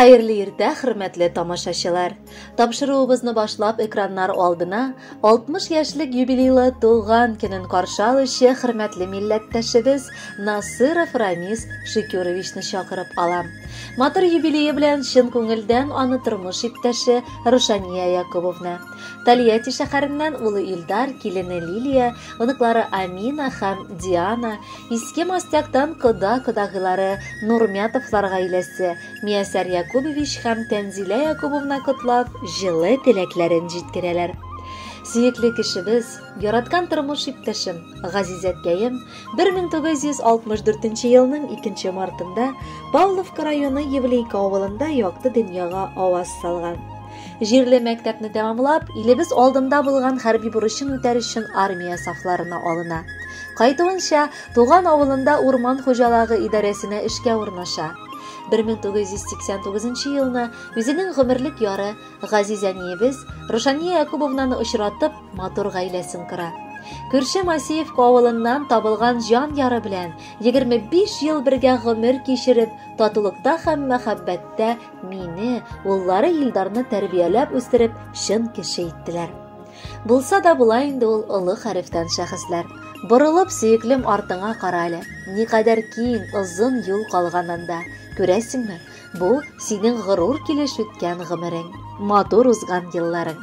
Хәерле иртә, хөрмәтле тамашачылар! Тапшыруыбызны башлап экраннар алдына 60 яшьлек юбилейлы туган көнен каршы алучы хөрмәтле милләттәшебез Насыров Рамис Шикюровичны чакырып алам. Матур юбилее белән чын күңелдән аны тормыш иптәше Рушания Якубовна, Тольятти шәһәреннән улы Илдар, килене Лилия, оныклары Амина һәм Диана, Иске Мостяктан кода-кодагыйлары Нурмятовлар гаиләсе, Миясәр Якубович һәм Тәнзилә Якубовна котлап, җылы теләкләрен җиткерәләр. Сөекле кешебез, яраткан тормыш иптәшем, газиз әткәем 1964 елның 2 мартында Павловка районы Евлейка авылында якты дөньяга аваз салган. Җирле мәктәпне тәмамлап, илебез алдында булган хәрби бурычын үтәр өчен армия сафларына алына. Кайтуынча, туган авылында урман хуҗалыгы идарәсенә эшкә урнаша. 1989 елны үзенең гомерлек яры газиз әниебез Рушания Якубовнаны очратып, матур гаиләсен кора. Күрше Масеевка авылыннан табылган җан яры белән 25 ел бергә гомер кичереп, татулыкта һәм мәхәббәттә мине, уллары Илдарны тәрбияләп үстереп, чын кеше иттеләр. Булса да була инде ул олы хәрефтән шәхесләр. Борылып, сөеклем, артыңа кара әле. Никадәр киң, озын юл калган анда. Күрәсеңме? Бу синең горур килеш үткән гомерең, матур узган елларың.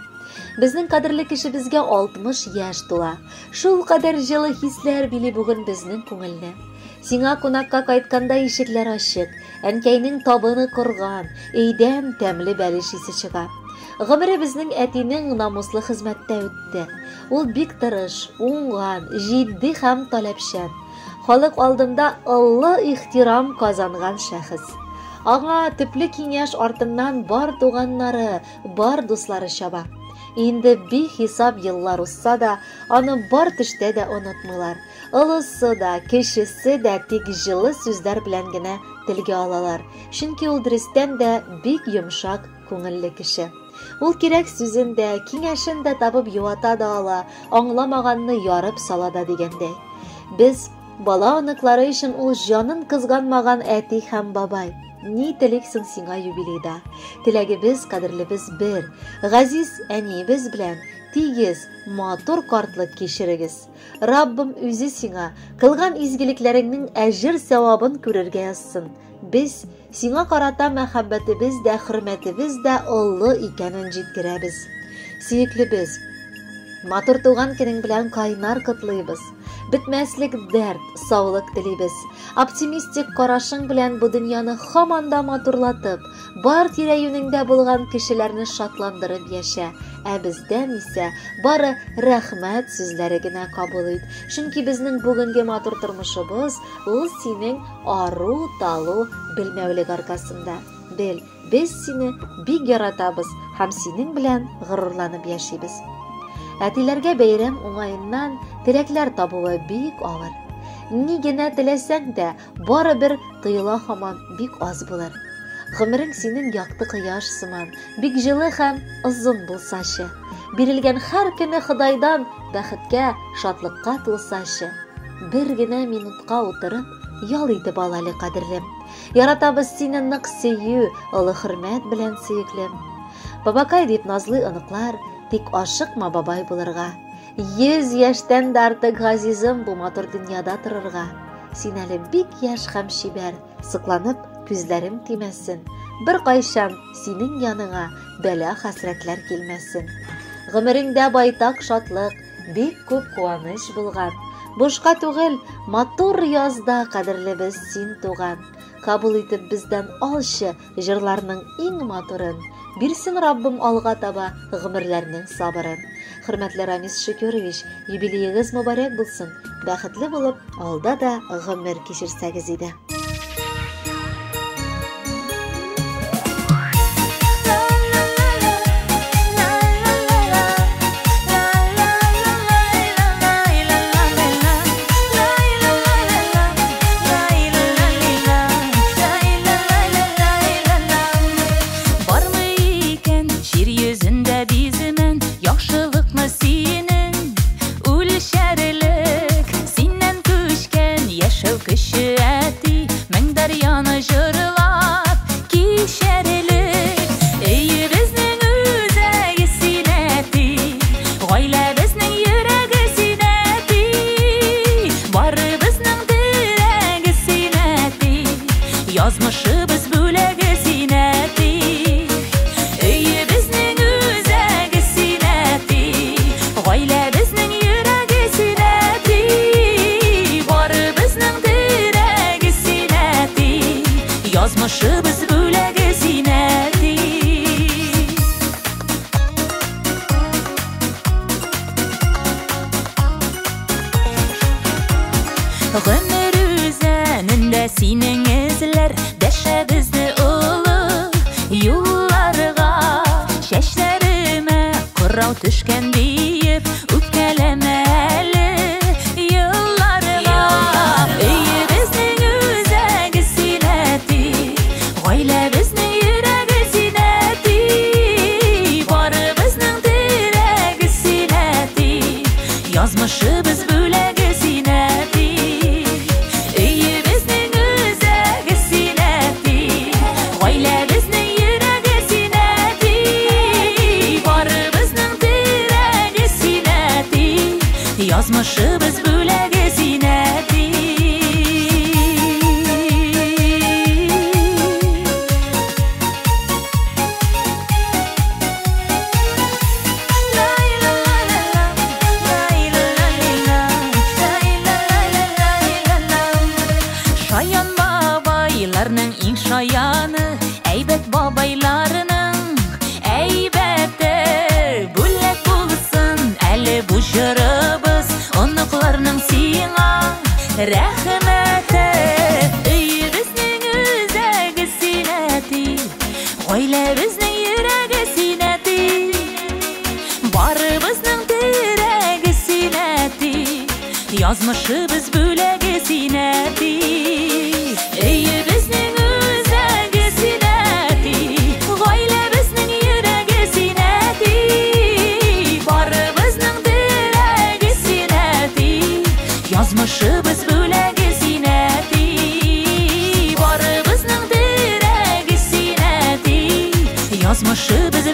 Безнең кадерле кешебезгә 60 яшь тула. Шул кадәр җылы хисләр били бүген безнең күңелне. Сиңа кунакка кайтканда ишекләр ачык, әнкәйнең табыны корган, өйдән тәмле бәлеш исе чыга. Гомере безнең әтинең намуслы хезмәттә үтте. Ул бик тырыш, уңган, җитди һәм таләпчән. Халык алдында олы ихтирам казанган шәхес. Аңа төпле киңәш артыннан бар туганнары, бар дуслары чаба. Инде бихисап еллар узса да, аны бар төштә дә онытмыйлар. Олысы да, кечесе дә тик җылы сүзләр белән генә телгә алалар. Чөнки ул дөрестән дә бик йомшак күңелле кеше. Ул кирәк сүзен дә, киңәшен дә табып юата да ала, аңламаганны ярып сала да дигәндәй. Без бала оныклары өчен ул җанын кызганмаган әти һәм бабай. Ни телик соң сиңа юбилейда? Теләгебез, кадерлебез бер. Газиз әниебез белән тигез, матур картлык кичерегез. Раббым үзе сиңа кылган изгелекләреңнең әҗер сәвабын күрергә язсын. Без сиңа карата мәхәббәтебез дә, хөрмәтебез дә олы икәнен җиткерәбез. Сөеклебез, матур туган көнең белән кайнар котлыйбыз. Бетмәслек дәрт, саулык телибез. Оптимистик карашың белән бу дөньяны һаман да матурлатып, бар тирә-юнеңдә булган кешеләрне шатландырып яшә. Ә бездән исә бары рәхмәт сүзләре генә кабул ит. Чөнки безнең бүгенге матур тормышыбыз ул синең ару-талу белмәүлек аркасында. Бел, без сине бик яратабыз һәм синең белән горурланып яшибез. Әтиләргә бәйрәм уңаеннан теләкләр табуы бик авыр. Ни генә теләсәң дә, барыбер тоела һаман бик аз булыр. Гомерең синең якты кояш сыман, бик җылы һәм озын булсачы. Бирелгән һәр көне Ходайдан бәхеткә, шатлыкка тулсачы. Бер генә минутка утырып, ял итеп ал әле, кадерлем. Яратабыз сине нык сөю, олы хөрмәт белән сөеклем. Бабакай дип назлый оныклар, тик ашыкма бабай булырга. 100 яшьтән дә артык газизым бу матур дөньяда торырга. Син әле бик яшь һәм чибәр, сокланып күзләрем тимәсен. Бер кайчан синең яныңа бәла хәсрәтләр килмәсен. Гомереңдә байтак шатлык, бик күп куаныч булган. Бушка түгел, матур язда кадерлебез син туган. Кабул итеп бездән алчы җырларның иң матурын. Бирсен Раббым алга таба гомерләрнең сабырын. Хөрмәтле Рамис Шөкүрович, юбилеегез мөбарәк булсын. Бәхетле булып, алда да гомер кичерсәгез иде. Бармы икән җир йөзендә биземен яхшылыкны синең үлчәрлек, синнән күчкән яшәү көче әти. Язмышыбыз бүләге син, әти. Өебезнең үзәге син, әти. Гаиләбезнең йөрәге син, әти. Барыбызның терәге син, әти. Язмышыбыз бүләге син, әти. Гомер үзәнендә синең эзләр дәшә безне олы юлларга. Чәчләремә кырау төшкән диеп үпкәләмә әле елларга. Өебезнең үзәге син, әти. Гаиләбезнең йөрәге син, әти. Барыбызның терәге син, әти. Язмышыбыз бүләге син, әти. Өебезнең үзәге син, әти. Гаиләбезнең йөрәге син, әти. Барыбызның терәге син, әти. Язмышыбыз бүләге син, әти. Шаян бабайларның иң шаяны, әйбәт бабайларның әйбәте. Бүләк булсын әле бу җырыбыз, оныкларның сиңа рәхмәте. Өебезнең үзәге син, әти. Гаиләбезнең йөрәге син, әти. Барыбызның терәге син, әти. Язмышыбыз бүләге син, әти. Өебезнең үзәге син, әти. Гаиләбезнең йөрәге син, әти. Барыбызның терәге син, әти. Язмышыбыз бүләге син, әти. Барыбызның терәге син, әти. Язмышыбыз